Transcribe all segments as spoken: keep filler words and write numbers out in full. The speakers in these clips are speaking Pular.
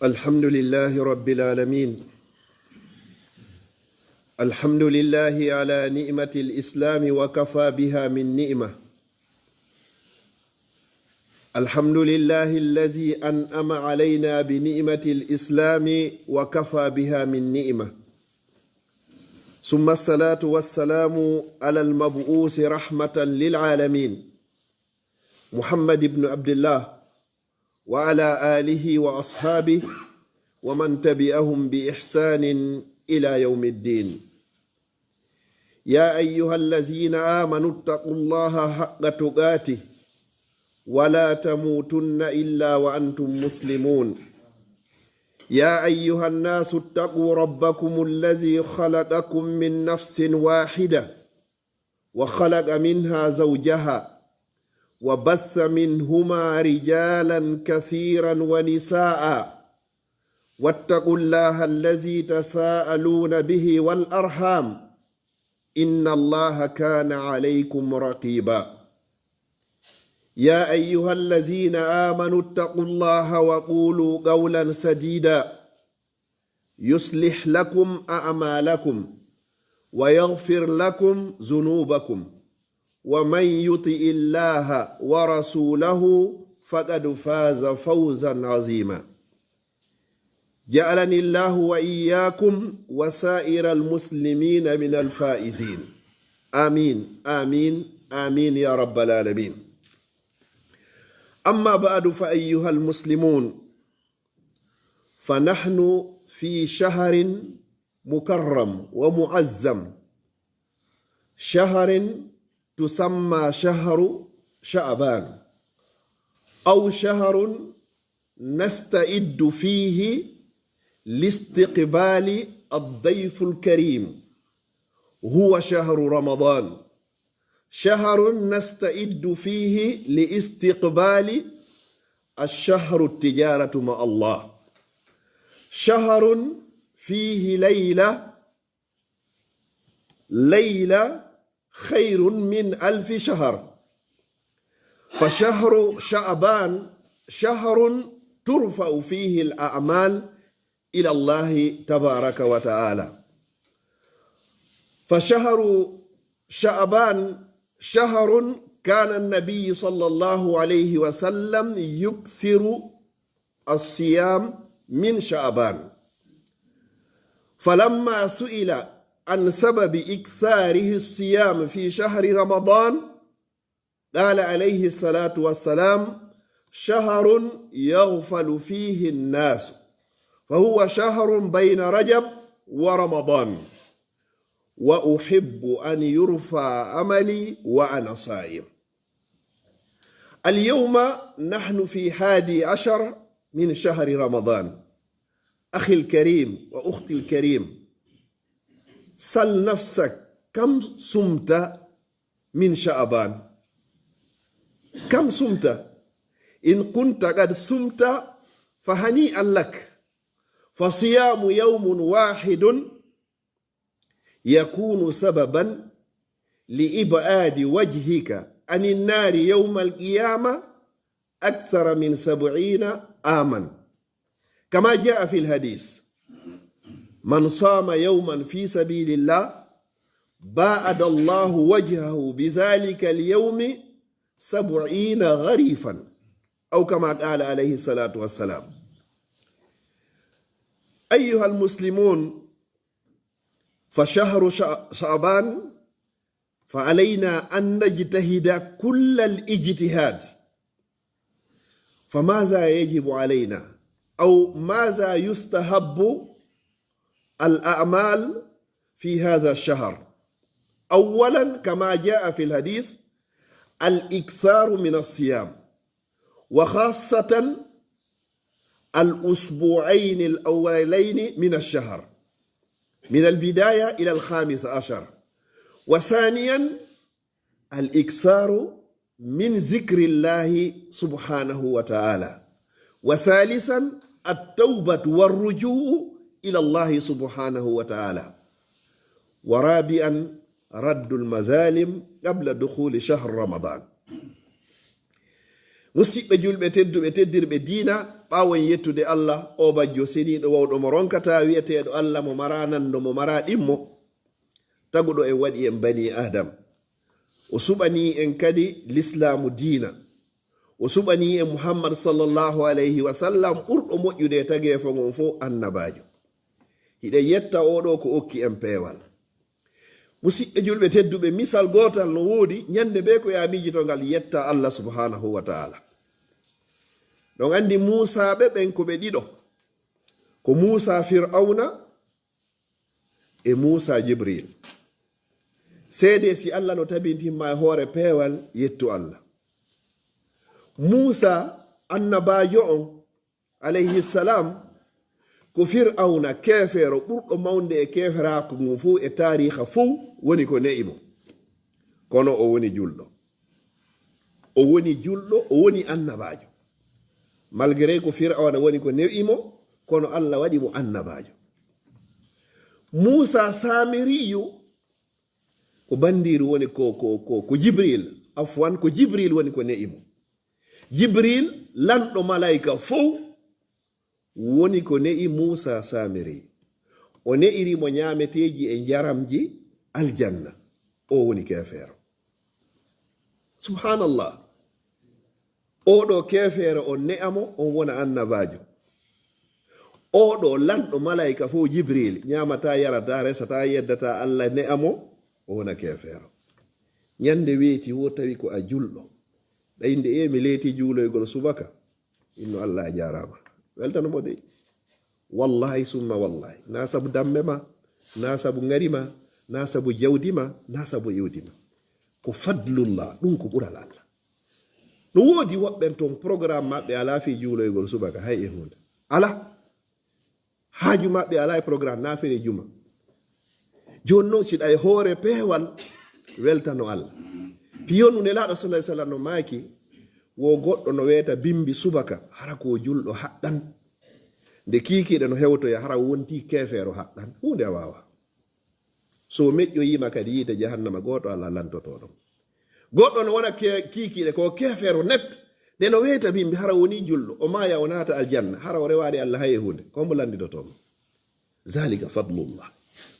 الحمد لله رب العالمين. الحمد لله على نعمة الإسلام وكفى بها من نعمة. الحمد لله الذي أنعم علينا بنعمة الإسلام وكفى بها من نعمة. ثم الصلاة والسلام على المبعوث رحمة للعالمين محمد بن عبد الله وعلى آله وأصحابه ومن تبعهم بإحسان إلى يوم الدين. يا أيها الذين آمنوا اتقوا الله حق تقاته ولا تموتن إلا وأنتم مسلمون. يا أيها الناس اتقوا ربكم الذي خلقكم من نفس واحدة وخلق منها زوجها وبث منهما رجالا كثيرا ونساء واتقوا الله الذي تساءلون به والأرحام إن الله كان عليكم رقيبا. يا أيها الذين آمنوا اتقوا الله وقولوا قولا سديدا يصلح لكم أعمالكم ويغفر لكم ذنوبكم ومن يطع الله ورسوله فقد فاز فوزا عظيما. جعلني الله وإياكم وسائر المسلمين من الفائزين. آمين، آمين، آمين يا رب العالمين. أما بعد فأيها المسلمون، فنحن في شهر مكرم ومعظم، شهر تسمى شهر شعبان، أو شهر نستعد فيه لاستقبال الضيف الكريم، هو شهر رمضان، شهر نستعد فيه لاستقبال الشهر التجارة مع الله، شهر فيه ليلة، ليلة خير من ألف شهر. فشهر شعبان شهر ترفع فيه الأعمال إلى الله تبارك وتعالى. فشهر شعبان شهر كان النبي صلى الله عليه وسلم يكثر الصيام من شعبان، فلما سئل عن سبب إكثاره الصيام في شهر رمضان قال عليه الصلاة والسلام: شهر يغفل فيه الناس، فهو شهر بين رجب ورمضان، وأحب أن يرفع عملي وأنا صائم. اليوم نحن في حادي عشر من شهر رمضان. أخي الكريم وأختي الكريم، سل نفسك: كم صمت من شعبان؟ كم صمت؟ إن كنت قد صمت فهنيئا لك، فصيام يوم واحد يكون سببا لإبعاد وجهك عن النار يوم القيامة أكثر من سبعين عاما، كما جاء في الحديث: من صام يوما في سبيل الله باعد الله وجهه بذلك اليوم سبعين خريفا، أو كما قال عليه الصلاة والسلام. أيها المسلمون، فشهر شع-، شعبان، فعلينا أن نجتهد كل الاجتهاد. فماذا يجب علينا؟ أو ماذا يستحب الأعمال في هذا الشهر؟ أولا، كما جاء في الحديث، الإكثار من الصيام، وخاصة الأسبوعين الأولين من الشهر، من البداية إلى الخامس عشر. وثانيا، الإكثار من ذكر الله سبحانه وتعالى. وثالثا، التوبة والرجوع إلى الله سبحانه وتعالى. ورابعا، رد المظالم قبل دخول شهر رمضان. Musidɓe julɓe tedduɓe, teddirɓe diina, Ɓaawo en yettude Allah, o bajjo seniiɗo wawɗo mo ronkataa, wi'eteeɗo Allah mo maraa nanndo, mo maraa ɗimmo, taguɗo en waɗi en banii Aadam. O suɓanii en kadi lislaamu diina. O suɓanii en Muhammad sallallahu alayhi wa sallam, ɓurɗo moƴƴude e tageefo ngon fow, annabaajo. Hiɗen yetta oo ɗoo ko okki en peewal. Musiɓɓe julɓe tedduɓe, misal gootal no woodi, ñande bee ko yaa miijito ngal yetta Allah subhaanahu wa ta'ala. Ɗon anndi Muusaa ɓe ɓen ko ɓe ɗiɗo. Ko Muusaa Fir'awna e Muusaa Jibril. Seedee si Allah no tabintin ma e hoore peewal, yettu Allah. Muusaa annabaajo on, alayhi salam, ko Fir'awna keefeero ɓurɗo mawnde e keeferaaku ngun fow e taariiha fow woni ko ne'i mo. Kono o woni julɗo. O woni julɗo, o woni annabaajo. Malgré ko Fir'awna woni ko ne'i mo, kono Allah waɗi mo annabaajo. Muusaa Saamiriyu ko bandiiru woni ko, ko, ko, ko Jibril, afwan, ko Jibril woni ko ne'i mo. Jibril, lanɗo malayka fow, woni ko ne'i Muusaa Saamiri. O ne'iri mo ñaameteeji e njaramji aljanna. O woni keefeero. Subhanallah. Oo ɗoo keefeero on ne'a mo, on wona annabaajo. Oo ɗoo lanɗo malayka fow Jibril, ñaamataa, yarataa, resataa, yeddataa Allah ne'a mo, o wona keefeero. Ñande weeti woo tawi ko a julɗo. Ɓay nde e mi leeti juuloygol subaka. Inno Allah a jaaraama. Weltano mo dey. Wallahi summa wallahi. Na sabu dambe ma, na sabu ngari ma, na sabu jawdi ma, na sabu iwdi ma. Ko fadlullah, ɗum ko ɓural Allah. No woodi woɓɓen ton programme maɓɓe alaa fii juuloygol subaka hay e huunde. Alaa. Haaju maɓɓe alaa e programme na feere juma. Jooni non si ɗa e hoore peewal weltano Allah. Fii honno Nelaaɗo sallallahu alaihi wasallam no maaki, wo goɗɗo no weeta bimbi subaka, hara ko julɗo haqqan. Nde kiikiiɗe no hewtoya, hara wonti keefeero haqqan. Huunde a waawa. So meƴƴoyiima kadi yiite jahannama gooto alaa lantotooɗo. Goɗɗo no wona ke-, kiikiiɗe ko keefeero net. Nde no weeta bimbi hara woni julɗo, o maaya o naata aljanna, hara o rewaali Allah hay e huunde. Ko mbo lannditotoo mo? Zalika fadlullah.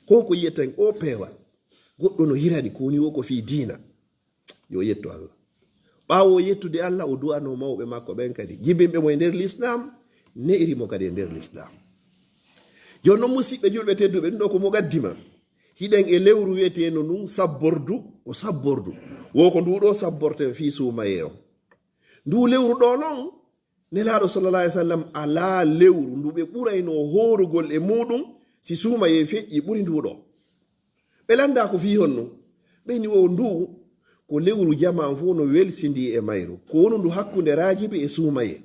Ko ko yiyeten o peewal. Goɗɗo no hirani ko woni wo ko fii diina. Yo yettu Allah. Ɓaawo yettude Allah, o du'ano mawɓe makko ɓen kadi. Jibinɓe mo e nder Lislaam, ne'iri mo kadi e nder Lislaam. Jooni non, musiɓɓe julɓe tedduɓe, ɗum ɗo ko muqaddima. Hiɗen e lewru wi'eteeno ndun sabbordu, ko sabbordu. Wo ko ndu ɗo sabborte fii suumayee on. Ndu lewru ɗo non, Nelaaɗo sallallahu alaihi wasallam alaa lewru ndu ɓe ɓuraynoo hoorugol e muɗum si suumayee feƴƴi ɓuri ndu ɗo. Ɓe lanndaa ko fii honno. Ɓe ni wo ndu ko lewru jamaa on fof no welsindii e mayru. Ko wonundu hakkunde raajibi e suumayee.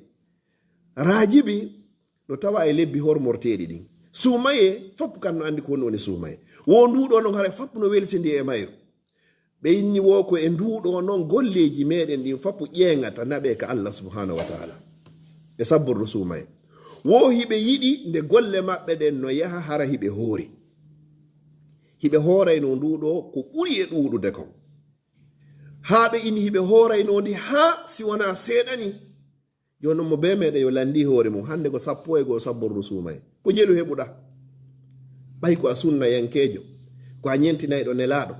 Raajibi no tawa e lebbi hormorteeɗi ɗin. Suumayee, fof kan no anndi ko honno woni suumayee. Wo ndu ɗo non hara fof no welsindii e mayru. Ɓe inni wo ko e ndu ɗo non golleeji meɗen ɗin fof ƴeeŋata naɓe ka Allah subhanahu wa ta'ala. E sabbordu suumayee. Wo hiɓe yiɗi nde golle maɓɓe ɗen no yaha hara hiɓe hoori. Hiɓe hoorayno ndu ɗo ko ɓuri e ɗuuɗude kon. Haa ɓe inni hiɓe hoorayno ndi haa si wonaa seeɗa ni. Jooni non mo bee meɗen yo lanndii hoore mum, hannde ko sappo e go'o sabbordu suumayee. Ko jelu heɓuɗaa? Ɓay ko a sunnayankeejo, ko a ñentinayɗo Nelaaɗo,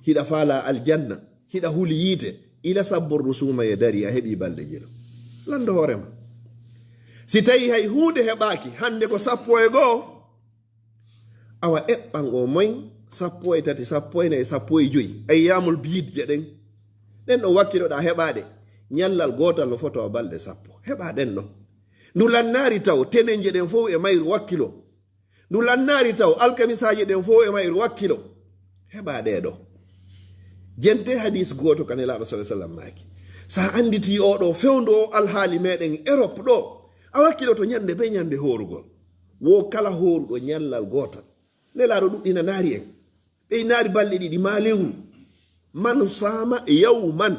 hiɗa faalaa aljanna, hiɗa huli yiite, ila sabbordu suumayee darii, a heɓii balɗe jelu. Lanndo hoore ma. Si tawii hay huunde heɓaaki, hannde ko sappo e go'o, awa eɓɓan o moy sappo e tati, sappo e nayi, sappo e joy, ayyaamul biid je ɗen. Ɗen ɗon wakkiloɗaa heɓaade, ñallal gootal no fotoo balɗe sappo. Heɓaa ɗen ɗon. Ndu lannaari taw, tenenje ɗen fow e mayru wakkiloo. Ndu lannaari taw, alkamisaaje ɗen fow e mayru wakkiloo. Heɓaa ɗee ɗoo. Jente hadiis gooto ka Nelaaɗo sallallahu alaihi wasallam maaki. Sa annditii oo ɗoo fewndo oo alhaali meɗen Erop ɗoo, a wakkiloto ñande bee ñande hoorugol. Wo kala hooruɗo ñallal gootal. Nelaaɗo ɗuɗɗinanaari en. Ɓeynaari balɗe ɗiɗi maa lewru. Man saama yawman.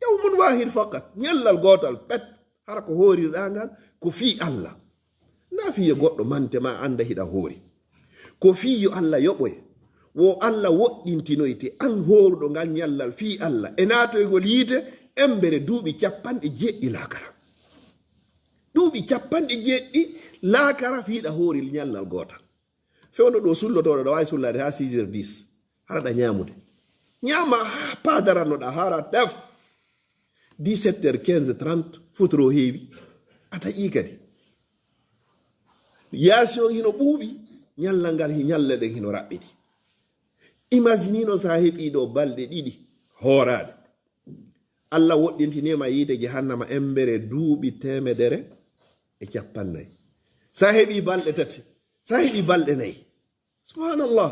Yawmun waahid faqat. Ñallal gootal pet. Hara ko hoorirɗaa ngal ko fii Allah. Naa fii yo goɗɗo mante ma annda hiɗa hoori. Ko fii yo Allah yoɓoye. Wo Allah woɗɗintinoyte an hooruɗo ngal ñallal fii Allah. E naatoygol yiite embere duuɓi cappanɗe jeeɗiɗi laakara. Duuɓi capanɗe jeeɗiɗi, laakara fii ɗa hoori ñallal gootal. Fewndo ɗo sullotooɗo, ɗa waawi sullaade haa six heures dix. Hara ɗa ñaamude. Ñaama haa paadarannoɗaa, hara tef. Dix-sept heures, quinze heures trente, futuro heewi. A taƴii kadi. Yaasi on hino ɓuuɓi, ñallal ngal, hi-, ñalle ɗen hino raɓɓiɗi. Imagine non si a heɓii ɗo balɗe ɗiɗi hooraade. Allah woɗɗintinii ma yiite jahannama embere duuɓi teemedere e cappannayi. Si a heɓii balɗe tati, si a heɓii balɗe nayi. سبحان الله.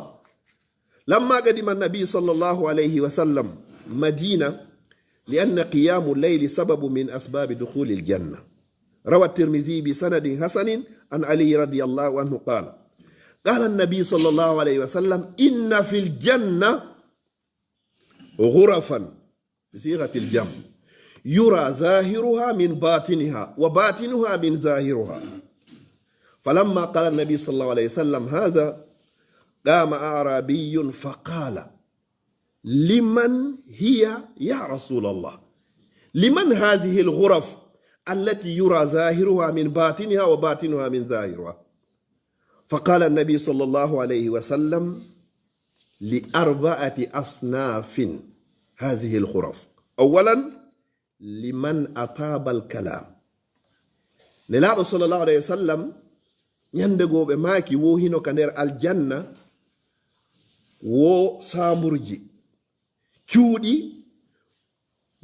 لما قدم النبي صلى الله عليه وسلم مدينة، لأن قيام الليل سبب من أسباب دخول الجنة. روى الترمذي بسند حسن عن علي رضي الله عنه قال: قال النبي صلى الله عليه وسلم: إن في الجنة غرفا، بصيغة الجمع، يرى ظاهرها من باطنها وباطنها من ظاهرها. فلما قال النبي صلى الله عليه وسلم هذا، قام أعرابي فقال: لمن هي يا رسول الله؟ لمن هذه الغرف التي يرى ظاهرها من باطنها وباطنها من ظاهرها؟ فقال النبي صلى الله عليه وسلم: لأربعة أصناف هذه الغرف. أولا، لمن أطاب الكلام. Nelaaɗo sallallahu alayhi wa sallam, ñande goo ɓe maaki, wo hino ka nder aljanna, wo saamburji, cuuɗi,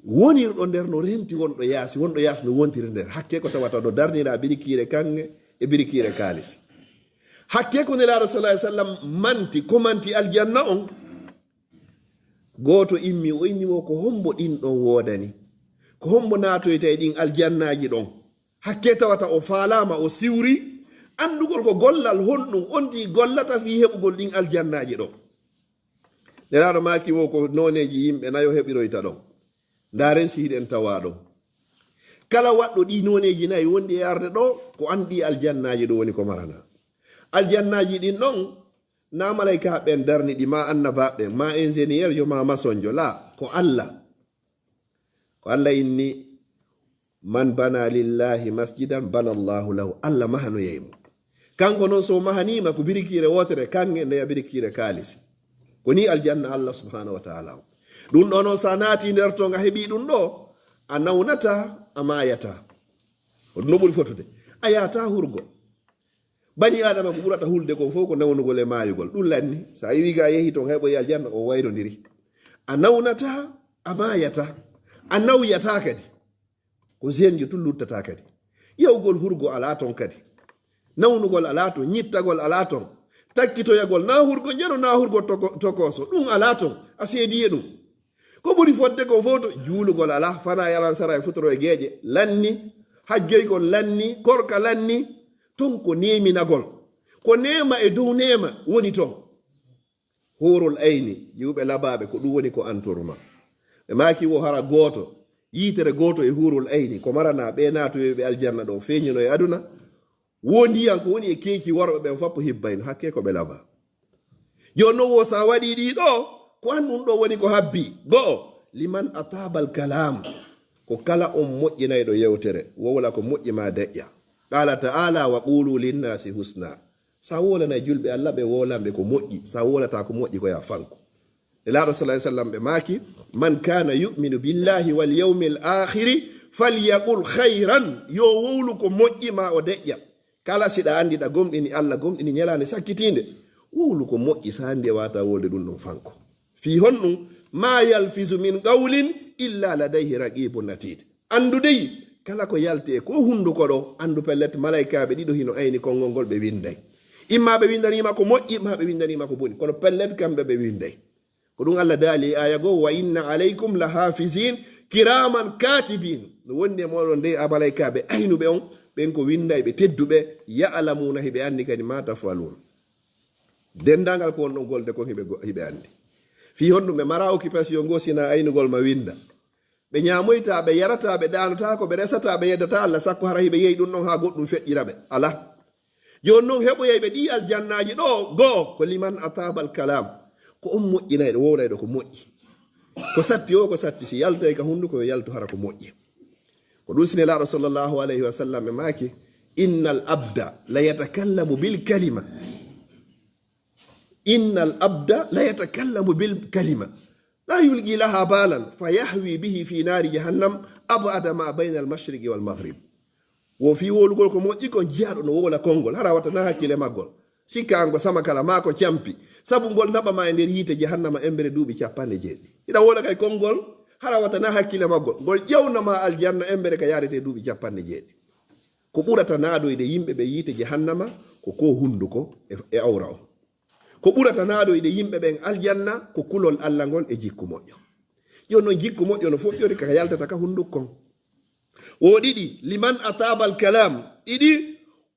wonirɗo nder no renti wonɗo yaasi, wonɗo yaasi no wontiri nder. Hakke ko tawata no darnira birikiire kaŋŋe e birikiire kaalisi. Hakke ko Nelaaɗo sallallahu alaihi wasallam manti, ko manti aljanna on. Gooto immi, o inni mo, "Ko hombo ɗin ɗon woodani? Ko hombo naatoyta e ɗin aljannaaji ɗon?" Hakke tawata o faalaama, o siwri anndugol ko gollal honɗun on tigi gollata fii heɓugol ɗin aljannaaji ɗon. Nelaaɗo maaki wo ko nooneeji yimɓe nayo heɓiroyta ɗon. Ndaaren si hiɗen tawa ɗon. Kala waɗɗo ɗii nooneeji nayi wonɗi e arde ɗoo, ko an ɗii aljannaaji ɗoo woni ko maranaa. Aljannaaji ɗin ɗon, naa malaykaaɓe ɓen darni ɗi, maa annabaaɓe ɓen, maa ingénieur jo, maa maçon jo, laa, ko Alla. Ko Alla inni, "Man bana lillahi masjidan bana Allahu lahu." Alla mahanoyay mo. Kanko non, so mahaniima ko birikiire wootere, kanŋe ndeya birikiire kaalisi. Ko nii aljanna Alla subhanahu wa ta'ala on. Ɗun ɗoo non, sa naati nder ton, a heɓii ɗun ɗoo, a nawnataa, a maayataa. Ko ɗun no ɓuri fotude. A yahataa hurgo. Bani Aadama ko ɓurata hulde kon fow ko nawnugol e maayugol. Ɗun lanni, sa yi'i ga yehi ton heɓoyi aljanna, on wayrondiri. A nawnataa, a maayataa, a nawyataa kadi. Ko zeenjo tun luttataa kadi. Yahugol hurgo alaa ton kadi. Nawnugol alaa ton, ñittagol alaa ton. Takkitoyagol, naa hurgo njano, naa hurgo toko-, tokooso. Ɗun alaa ton, a seedii e ɗun. Ko ɓuri fodde kon fow to juulugol alaa, fanaa e alansara e futuro e geeƴe lanni, hajjoygol lanni, korka lanni, ton ko neeminagol. Ko neema e dow neema woni ton. Huurul ayni, jiwɓe labaaɓe, ko ɗun woni ko antoruma. Ɓe maaki wo hara gooto, yiitere gooto e huurul ayni, ko maranaa ɓee naatoyɓe aljanna ɗon feeñuno e aduna, Woo ndiyan ko woni e keeci worɓe ɓen fappo hibbayno, hakkee ko ɓe labaa. Jooni non, wo sa waɗii ɗii ɗoo, ko an ɗun ɗoo woni ko habbii. Go'o, liman ataabal kalaam, ko kala on moƴƴinayɗo yewtere, wowla ko moƴƴi maa deƴƴa. Qaala ta'aala, "Wa quulu linnaasi husna." Sa wowlanay julɓe Alla ɓe, wowlan ɓe ko moƴƴi. Sa wowlataa ko moƴƴi, ko yaa fanko. Nelaaɗo sallallahu alaihi wasallam ɓe maaki, "Man kana yu'minu billahi wal yawmil akhiri falyaqul khairan." Yo wowlu ko moƴƴi maa o deƴƴa. Kala si ɗa anndi ɗa gomɗini Alla, gomɗini ñalaande sakkitiinde, wowlu ko moƴƴi, sa anndi e wata wolde ɗun ɗon fanko. Fii honɗun? "Ma yalfizu min qawlin illa ladayhi raqibun atid." Anndu dey, kala ko yalti e ko hunduko ɗoo, anndu pellet malaykaaɓe ɗiɗo hino ayni konngol ngol ɓe winday. Imma ɓe windaniima ko moƴƴi, ma ɓe windaniima ko boni. Kono pellet kamɓe ɓe winday. Ko ɗun Alla daali e aaya goo, "Wa inna alaykum la hafizin kiraman katibin." No wondi e mooɗon dey a malaykaaɓe aynuɓe on, ɓen ko winday ɓe tedduɓe, ya'lamuna hiɓe anndi kadi ma taf'alun. Denndaangal ko wonɗon golde kon hiɓe go-, hiɓe anndi. Fii honɗun ɓe mara occupation goo sina aynugol ma winda. Ɓe ñaamoytaa, ɓe yarataa, ɓe ɗaanotaako, ɓe resataa, ɓe yeddataa Alla, sakko hara hiɓe yehi ɗun ɗon haa goɗɗun feƴƴira ɓe. Alaa. Jooni non heɓoyayɓe ɗii aljannaaji ɗoo, go'o ko liman ataabal kalaam. Ko on moƴƴinayɗo, wowlayɗo ko moƴƴi. Ko satti o, ko satti si yaltay ka hunduko, yo yaltu hara ko moƴƴi. Ko ɗum si Nelaaɗo sallallahu alayhi wa sallam e maaki, "Innal abda la yatakallamu bil kalima." "Innal abda la yatakallamu bil kalima. La yulqi laha balan, fa yahwi bihi fi naari jahannam, abada ma bayna al mashriqi wal maghrib." Wo fii wowlugol ko moƴƴi kon, jiyaaɗo no wowla konngol, hara wata na hakkile maggol. Sikka an ko sama kala maa ko campi. Sabu ngol naɓa ma e nder yiite jahannama embere duuɓi capanɗe jeeɗiɗi. Hiɗa wowla kadi konngol, hara wata na hakkile maggol. Ngol ƴewna ma aljanna embere ka yaarete duuɓi capanɗe jeeɗiɗi. Ko ɓurata naadoyde yimɓe ɓe yiite jahannama ko ko hunduko e, e awra on. Ko ɓurata naadoyde yimɓe ɓen aljanna ko kulol Alla ngol e jikku moƴƴo. Jooni non jikku moƴƴo no foƴƴori ka yaltata ka hunduko kon. Wo ɗiɗi, liman atabal kalam. Ɗiɗi,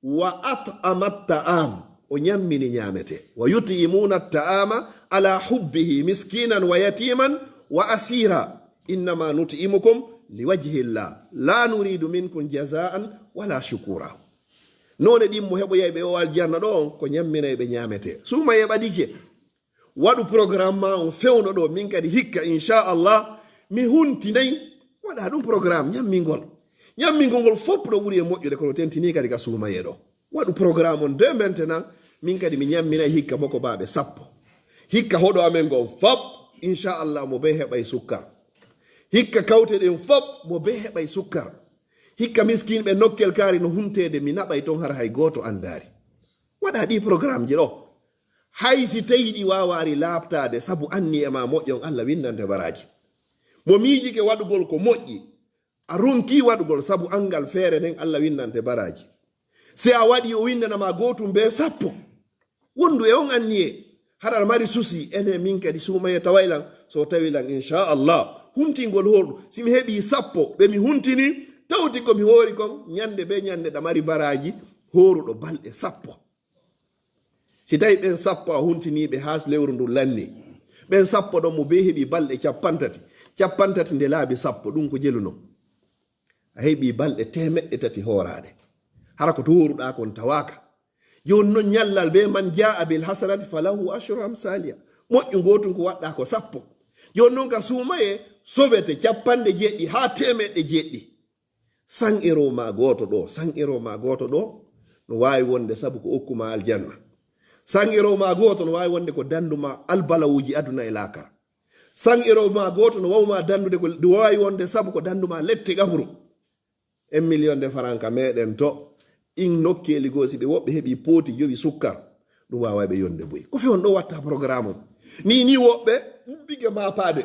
wa at'amat ta'am. O ñammini ñaamete. Wa yut'imuna ta'ama ala hubbihi miskinan wa yatiman wa asira. Innama nut'imukum liwajhillah. La nuridu minkum jazaan wala shukura. Noone ɗin mo heɓoyay ɓe o aljanna ɗo on ko ñamminay ɓe ñaamete. Suumayee ɓadike. Waɗu programme ma on fewno ɗo, min kadi hikka, inchallah, mi huntinay. Waɗa ɗum programme, ñammingol. Ñammingol ngol fof ɗo ɓuri e moƴƴude, kono tentinii kadi ka suumayee ɗo. Waɗu programme on de maintenant, min kadi mi ñamminay hikka moko baaɓe sappo. Hikka hoɗo amen ngon fop, inchallah, mo bee heɓay sukkar. Hikka kawte ɗen fop, mo bee heɓay sukkar. Hikka miskinɓe nokkel kaari no hunteede, mi naɓay ton hara hay gooto anndaari. Waɗa ɗi programme ji ɗo. Hay si tawii ɗi waawaari laaɓtaade sabu anniye maa moƴƴi on, Alla winndante baraaji. Mo miijike waɗugol ko moƴƴi, a ronkii waɗugol sabu anngal feere nden, Alla winndante baraaji. Si a waɗii, o winndana ma gootum bee sappo. Wondu e on anniye. Haɗa mari susi, enen min kadi suumayee taway lan, so tawi lan, inchallah. Huntingol hoorɗo, si mi heɓii sappo, ɓe mi huntini, tawti ko mi hoori kon, ñannde bee ñannde ɗa mari baraaji, hooruɗo balɗe sappo. Si tawi ɓen sappo a huntinii ɓe haa lewru ndun lanni, ɓen sappo ɗon mo bee heɓii balɗe cappanɗe tati, cappanɗe tati nde laabi sappo, ɗum ko jelu non. A heɓii balɗe teemeɗɗe tati hooraaɗe. Hara ko to hooruɗaa kon tawaaka. Jooni non ñallal bee man jaa'a bil hasanati falahu ashru amsaliha. Moƴƴu gootun ko waɗɗaa ko sappo. Jooni non ka suumayee sowete cappanɗe jeeɗiɗi haa teemeɗɗe jeeɗiɗi. San euro ma gooto ɗo, san euro ma gooto ɗo, no waawi wonde sabu ko okku ma aljanna. San euro ma gooto no waawi wonde ko dandu ma albalawuuji aduna e laakara. San euro ma gooto no waawi ma dandude ko, no waawi wonde sabu ko dandu ma lette gabru. Un million de francs ka meɗen to, in nokkeeli goo, si ɓe woɓɓe heɓi pooti jowi sukkar, ɗum waaway ɓe yonde buy. Ko fewndo watta programme on. Ni, ni woɓɓe ubbike maapaade.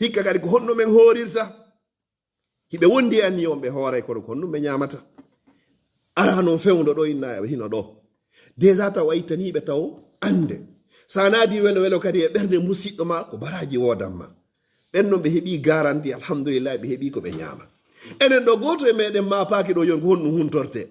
Hikka kadi ko honno men hoorirta? Hiɓe wondi e anniye on ɓe hooray kono ko honɗum ɓe ñaamata. Ara non fewndo ɗo inna e hino ɗo. Déjà taw a ittanii ɓe taw annde. Sa naadi welo welo kadi e ɓernde musiɗɗo ma ko baraaji woodan ma. Ɓen non ɓe heɓii garanti, alhamdulillah, ɓe heɓii ko ɓe ñaama. Enen ɗo gooto e meɗen maapaaki ɗo yon ko honɗum huntorte.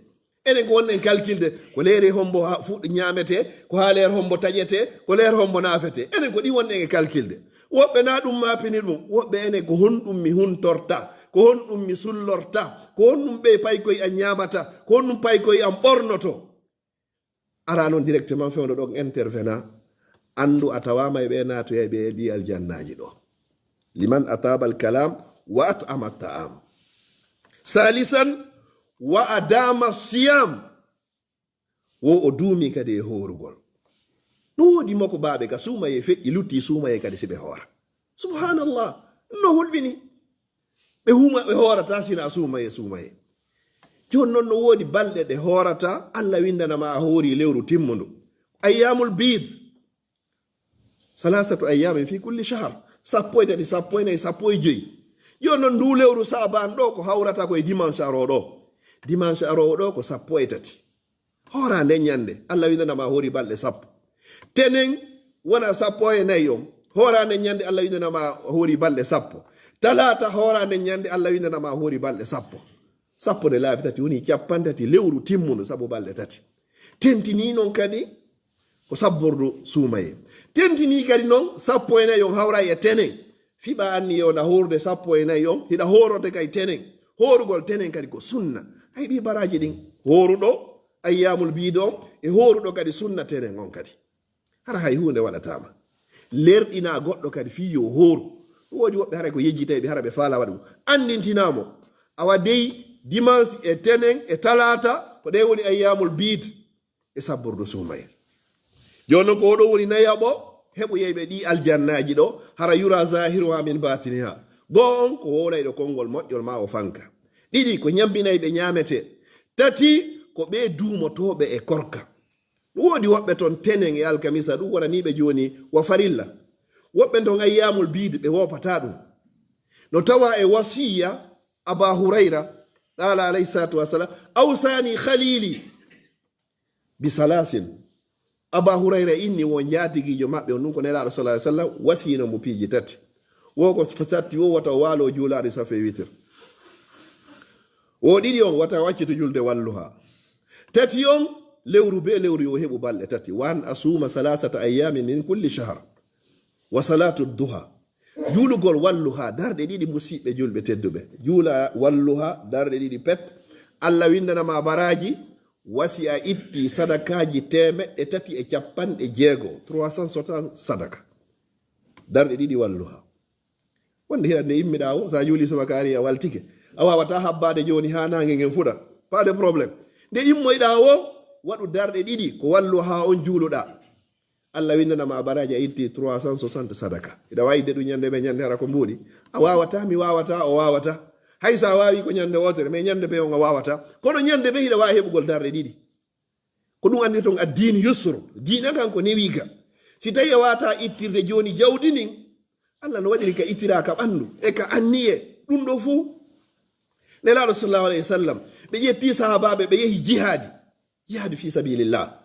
Enen ko wonɗen kalkilde, ko leere hombo ha-, fuɗ-, ñaametee, ko haa leer hombo taƴetee, ko leer hombo naafetee. Enen ko ɗi wonɗen e kalkilde. Woɓɓe na ɗum maapini ɗum, woɓɓe enen ko honɗum mi huntorta, ko honɗum mi sullorta, ko honɗum ɓe paykoy an ñaamata, ko honɗum paykoy an ɓornoto. Ara non directement fewndo ɗon intervenant, anndu a tawaama e ɓe naatoyay ɓe e ɗi aljannaaji ɗo. Liman atabal kalam wa at'ama ta'am. Salisan, wa adama siyam. Wo o duumi kadi e hoorugol. No woodi moko baaɓe ka suumayee feƴƴi, lutti suumayee kadi si ɓe hoora. Subhanallah, no hulɓini. Ɓe huma, ɓe hoorata sina suumayee, suumayee. Jooni non no woodi balɗe ɗe hoorata, Alla windana ma a hoori lewru timmundu. Ayyamul biid. Salasatu ayyamin fi kulli shahar. Sappo e tati, sappo e nayi, sappo e joyi. Jooni non ndu lewru Saaban ɗo ko hawrata ko e dimanche aroo ɗo. Dimanche aroowo ɗo ko sappo e tati. Hoora nden ñande, Alla windana ma hoori balɗe sappo. Tenen wona sappo e nayi on. Hoora nden ñande, Alla windana ma hoori balɗe sappo. Talaata hoora nden ñande, Alla windana ma hoori balɗe sappo. Sappo nde laabi tati woni cappanɗe tati lewru timmundu sabu balɗe tati. Tentinii non kadi ko sabbordu suumayee. Tentinii kadi non sappo e nayi on hawra e tenen. Fiɓa anniye on a hoorude sappo e nayi on, hiɗa hoorode kay tenen. Hoorugol tenen kadi ko sunna. Ay ɗi baraaji ɗin. Hooruɗo ayyaamul biid on e hooruɗo kadi sunna tenen on kadi. Hara hay huunde waɗataa ma. Lerɗinaa goɗɗo kadi fii yo hooru. Ɗum woodi woɓɓe haray ko yejjitay ɓe hara ɓe faalaa waɗugo. Anndintinaa mo. Awa dey, dimanche e tenen e talaata, ko ɗen woni ayyaamul biid e sabbordu suumayee. Jooni non ko oɗon woni nayaɓo heɓoyayɓe ɗii aljannaaji ɗoo, hara yura zahiruha min batiniha. Go'o on ko wowlayɗo konngol moƴƴol maa o fanka. Ɗiɗi ko ɲamminayɓe ɲaametee. Tati ko ɓee duumotooɓe e korka. Ɗum woodi woɓɓe ton tenen e alkamisa, ɗum wonanii ɓe jooni wa farilla. Woɓɓe ton ayyaamul biid ɓe woopataa ɗum. No tawaa e wasiya Aba Hurayra, qaala alayhi salaatu wassalam, "Awsaani khaliili bi salaasin." Aba Hurayra inni wo njaatigiijo maɓɓe on, ɗum ko Nelaaɗo sallallahu alayhi wasallam, wasiyino mo piiji tati. Wo ko satti wo wata o waaloo juulaade safe witir. Wo ɗiɗi on wata o accitu julde walluha. Tati on, lewru bee lewru yo heɓu balɗe tati. Wa an asuuma salaasata ayyaamin min kulli shahr. Wa salaatu duha. Juulugol walluha darɗe ɗiɗi musiɓɓe julɓe tedduɓe. Juula walluha darɗe ɗiɗi pet. Allah windana ma baraaji, wasi a itti sadakaaji teemeɗɗe tati e capanɗe jeego, trois cent soixante sadaka. Darɗe ɗiɗi walluha. Wonde hiɗa nde immiɗaa wo, sa juuli subaka ari a waltike. A waawataa habbaade jooni haa naange ngen fuɗa. Pas de problème. Nde immoyɗaa wo, waɗu darɗe ɗiɗi ko walluha on juuluɗaa. Allah windana ma baraaji a itti trois cent soixante sadaka. Hiɗa waawi de ɗum ɲande ɓe ɲande hara ko mbuuɗi. A waawataa, mi waawataa, o waawataa. Hay sa waawi ko ɲande wootere, mais ɲande ɓe on a waawataa. Kono ɲande ɓe hiɗa waawi heɓugol darɗe ɗiɗi. Ko ɗum anndi ton addiinu yusru. Diina kan ko newiika. Si tawi a waawataa ittirde jooni jawdi ndin, Allah no waɗiri ka ittira ka ɓanndu e ka anniye. Ɗum ɗo fuu. Nelaaɗo sallallahu alayhi wa sallam, ɓe ƴetti sahaabaaɓe, ɓe yehi jihaadi. Jihaadu fi sabilillah.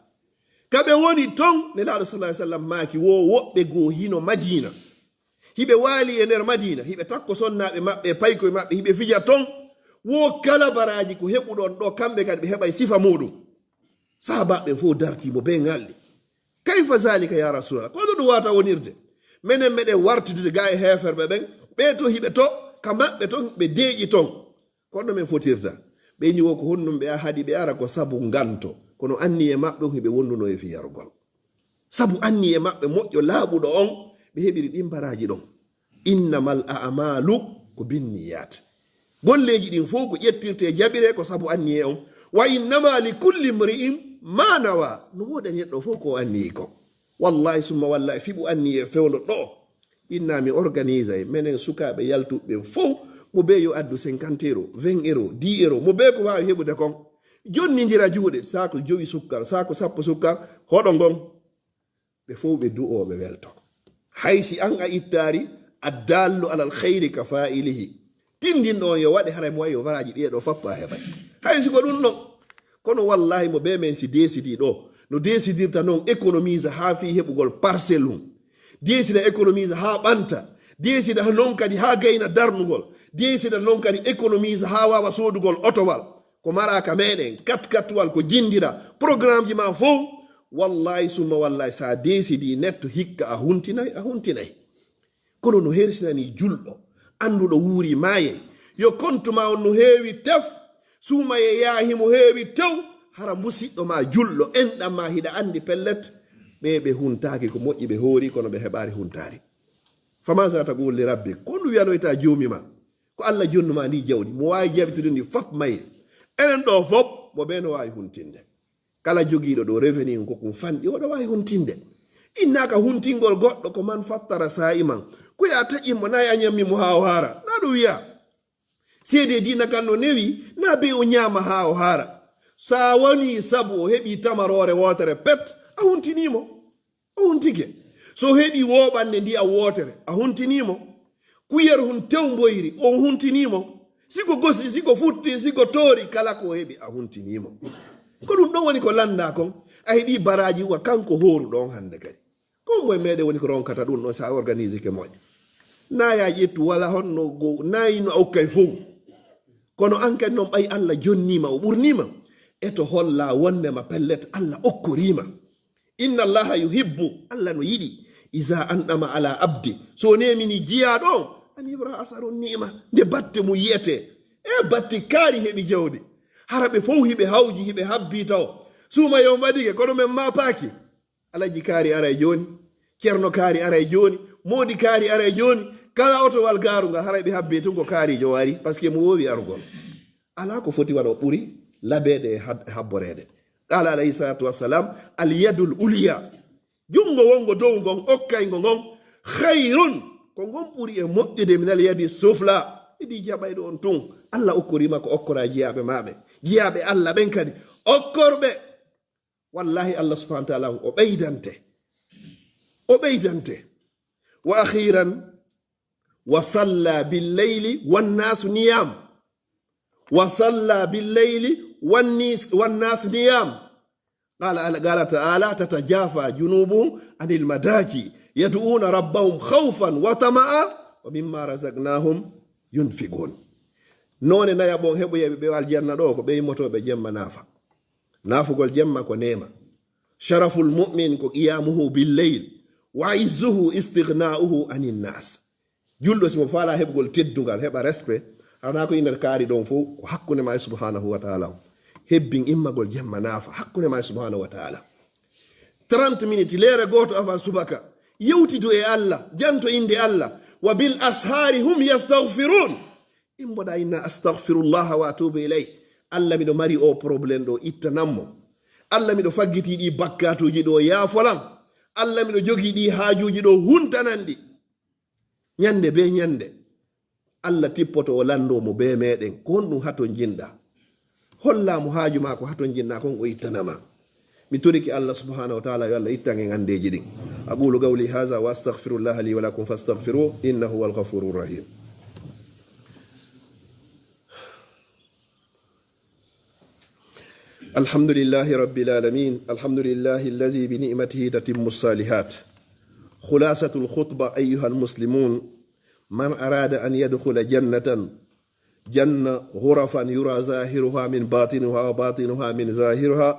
Ka ɓe woni ton, Nelaaɗo sallallahu alayhi wa sallam maaki, wo woɓɓe goo hino Madiina. Hiɓe waali e nder Madiina, hiɓe takko sonnaaɓe maɓɓe e paykoy maɓɓe, hiɓe fija ton. Wo kala baraaji ko heɓuɗon ɗo, kamɓe kadi ɓe heɓay sifa muɗum. Sahaabaaɓe ɓen fow dartii mo bee ŋalɗi. "Kayfa zalika ya Rasulallah?" Ko no ɗum waawata wonirde? Menen meɗen wartidude gaa e heeferɓe ɓen, ɓee to hiɓe to, ka maɓɓe ton, ɓe deeƴi ton. Kono men fotirta. Ɓe ni wo ko honɗum ɓe haɗi ɓe ara ko sabu nganto. Kono anniye maɓɓe on hiɓe wonduno e fiyargol. Sabu anniye maɓɓe moƴƴo laaɓuɗo on, ɓe heɓiri ɗin baraaji ɗon. Innamal a'malu ko binniyat. Golleeji ɗin fow ko ƴettirte jaɓire ko sabu anniye on. Wa innama li kulli mri'in ma nawa. No woodani neɗɗo fow ko o anniyi ko. Wallahi summa wallahi fiɓu anniye fewndo ɗo. Inna mi organisay menen sukaaɓe yaltuɓe ɓen fow, mo bee yo addu cinquante euro, vingt euro, dix euro, mo bee ko waawi heɓude kon. Jonnindira juuɗe, saako jowi sukkar, saako sappo sukkar, hoɗo ngon. Ɓe fow ɓe du'oo, ɓe welto. Hay si an a ittaari, addallu alal khayri ka fa'ilihi. Tindinɗo on yo waɗe, haray mo wayi yo baraaji ɗiye ɗo fappa heɓay. Hay si ko ɗum non. Kono wallahi mo bee men si deesidi ɗo, no deesidirta non économise haa fii heɓugol parcelle mum. Deesida économise haa ɓanta. Deesida non kadi haa gayna darnugol. Deesida non kadi économise haa waawa soodugol otowal. Ko maraaka meɗen, kat katwal ko jindira. Programmeji ma fow, wallahi summa wallahi sa deesidi netto hikka a huntinay, a huntinay. Kono no hersinani julɗo, annduɗo wuuri maayay. Yo kontu ma on no heewi tef, suumaye yaahi mo heewi tew, hara musiɗɗo ma julɗo, enɗan ma hiɗa anndi pellet, ɓe ɓe huntaaki ko moƴƴi ɓe hoori, kono ɓe heɓaari huntaari. Fa maza taqulu li rabbik? Ko honɗum wiyanoyta joomi ma? Ko Allah jonnu ma ndi jawdi, mo waawi jaɓitude ndi fop mayri. Enen ɗo fop, mo bee no waawi huntinde. Kala jogiiɗo ɗo revenu ko kun fanɗi, oɗo waawi huntinde. Innaaka huntingol goɗɗo ko man fattara saa'iman. Ko ya taƴin mo, naa ya ɲammi mo haa o haara. Naa ɗum wiya. Seedee diina kan no newi, naa bee o ɲaama haa o haara. Sa woni sabu o heɓi tamaroore wootere pet, a huntinii mo. O huntike. So heɓi wooɓande ndiya wootere, a huntinii mo. Kuyar hun tewmboyri, o huntinii mo. Si ko gosi, si ko futti, si ko toori, kala ko o heɓi, a huntinii mo. Ko ɗum ɗon woni ko lanndaa kon, a heɓi baraaji wa kanko hooruɗo on hannde kadi. Ko mo e meɗen woni ko ronkata ɗum ɗon, sa organisike moƴƴa. Naa ya ƴettu wala honno go, naa ino a okkay fow. Kono an kadi non ɓay Allah jonniima, o ɓurniima. E to holla wondema pellet Allah okkorima. Inna Allaha yuhibbu, Allah no yiɗi, iza an'ama ala abdi. So o nemini jiyaaɗo on, an yura asarun ni'ma. Nde batte mum yi'ete. E batte kaari heɓi jawdi. Hara ɓe fow hiɓe hawji, hiɓe habbi taw. Suuma yo mbaɗike, kono men maapaaki. Alaji kaari aray jooni. Ceerno kaari aray jooni. Moodi kaari aray jooni. Kala otowal gaaru ngal, haray ɓe habbi tun ko kaarijo wari, parce que mo woowi arugol. Alaa ko foti wano ɓuri labeede e had-, habboreede. Qala alayhi salatu wassalam, "Al yadul ulya." Junngo wonngo dow ngon, okkayngo ngon, "khayrun." Ko ngon ɓuri e moƴƴude, "minal yadi sufla." Idii jaɓayɗo on tun. Allah okkorii ma ko okkoraa jiyaaɓe maa ɓen. Jiyaaɓe Allah ɓen kadi, okkor ɓe. Wallahi, Allah subhanahu wa ta'ala o ɓeydante. O ɓeydante. Wa akhiran, "Wa salla bil layli wan nasu niyam." "Wa salla bil layli wan nis-, wan nas niyam." Qala, qala ta'ala, "Tatajafa junubuhum anil madaji, yad'una rabbahum khawfan wa tama'a, wa mimma razaqnahum yunfiqun." Noone nayaɓon heɓoyɓe ɓe aljanna ɗo, ko ɓe immotooɓe jemma naafa. Naafugol jemma ko neema. Sharaful mu'min ko qiyamuhu bil layl, wa izzuhu istighna'uhu anin nas. Julɗo, si mo faalaa heɓugol teddungal, heɓa respect, haranaa ko innata kaari ɗon fow, ko hakkunde maa e subhanahu wa ta'ala. Hebbin immagol jemma naafa, hakkunde maa e subhanahu wa ta'ala. Trente minutes, leere gooto avant subaka, yewtidu e Allah, janto innde Allah, "Wa bil ashari hum yastaghfirun." Immoɗaa inna, "Astaghfirullah wa atubu ilayh." Allah, miɗo mari o problème ɗo, ittanan mo. Allah, miɗo faggitii ɗi bakkaatuuji ɗo, yaafolan. Allah, miɗo jogii ɗi haajuuji ɗo, huntanan ɗi. Ñande be ñande, Allah tippoto o lanndoo mo be meɗen. Ko honɗum hatonjinɗaa? Hollaa mo haaju maa ko hatonjinɗaa kon, o ittana ma. Mi torike Allah subhanahu wa ta'ala yo Allah ittan en anndeeji ɗin. أقول قولي هذا وأستغفر الله لي ولكم فاستغفروه إنه هو الغفور الرحيم. الحمد لله رب العالمين. الحمد لله الذي بنعمته تتم الصالحات. خلاصة الخطبة أيها المسلمون، من أراد أن يدخل جنة جن غرفا يرى ظاهرها من باطنها وباطنها من ظاهرها،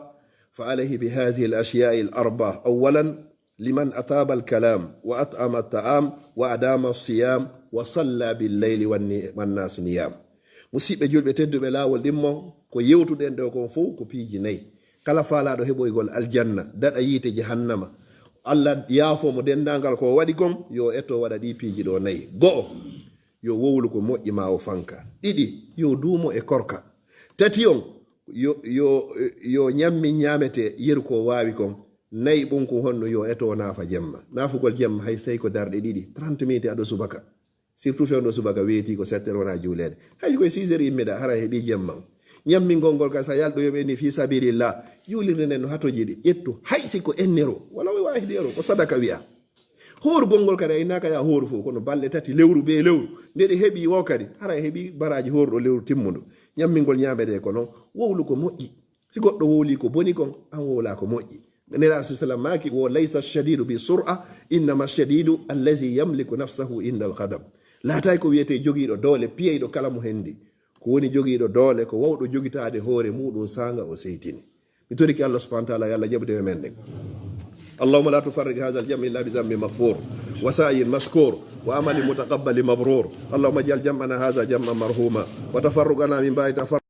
فعليه بهذه الأشياء الأربع. أولا، لمن أطاب الكلام وأطعم الطعام وأدام الصيام وصلى بالليل والن-، والناس نيام. Musiɓɓe julɓe tedduɓe, laawol ɗimmo ko yewtuɗen ɗo kon fow ko piiji nayi. Kala faalaaɗo heɓoygol aljanna, daɗa yiite jahannama, Allah yaafoo mo denndaangal ko o waɗi kon, yo eto waɗa ɗii piiji ɗo nayi. Go'o, yo wowlu ko moƴƴi maa o fanka. Ɗiɗi, yo duumo e korka. Tati on, yo, yo, yo ñammin ñaametee, yeru ko waawi kon. Nayi ɓun kun honno, yo eto naafa jemma. Naafugol jemma hay sey ko darɗe ɗiɗi, trente minutes ado subaka. Surtout fewndo subaka weetii ko sept heures wona juuleede. Hay koye six heures immiɗaa, hara heɓii jemma. Ñammingol ngol ka sa yalɗoyoɓe ni fi sabilillah. Juulirde nden no hatoji ɗi. Ƴettu, hay si ko ennero, wala o waawi heɗi ero, ko sadaka wi'a. Hoorugol ngol kadi, a innaaka yaa hooru fof, kono balɗe tati, lewru be lewru, nde ɗe heɓi o kadi, hara e heɓi baraaji hooruɗo lewru timmuɗo. Ñammingol ñaamete ko non, wowlu ko moƴƴi. Si goɗɗo wowli ko boni kon, an wowla ko moƴƴi. Nelaaɗo sallallahu alaihi wasallam maaki, wo laysa shadidu bi sur'a, innama shadidu allazi yamliku nafsahu inda al-ghadab. Laatay ko wiyetee jogiiɗo doole, piyeyɗo kala mo hendi. Ko woni jogiiɗo doole, ko wawɗo jogitaade hoore muuɗum saanga o seytini. Mi torike Allah subhanahu wa ta'ala, yo Allah jaɓu dewe men ɗen. اللهم لا تفرق هذا الجمع إلا بذنب مغفور وسعي مشكور وعمل متقبل مبرور. اللهم اجعل جمعنا هذا جمعا مرحوما وتفرقنا من بعد تفرق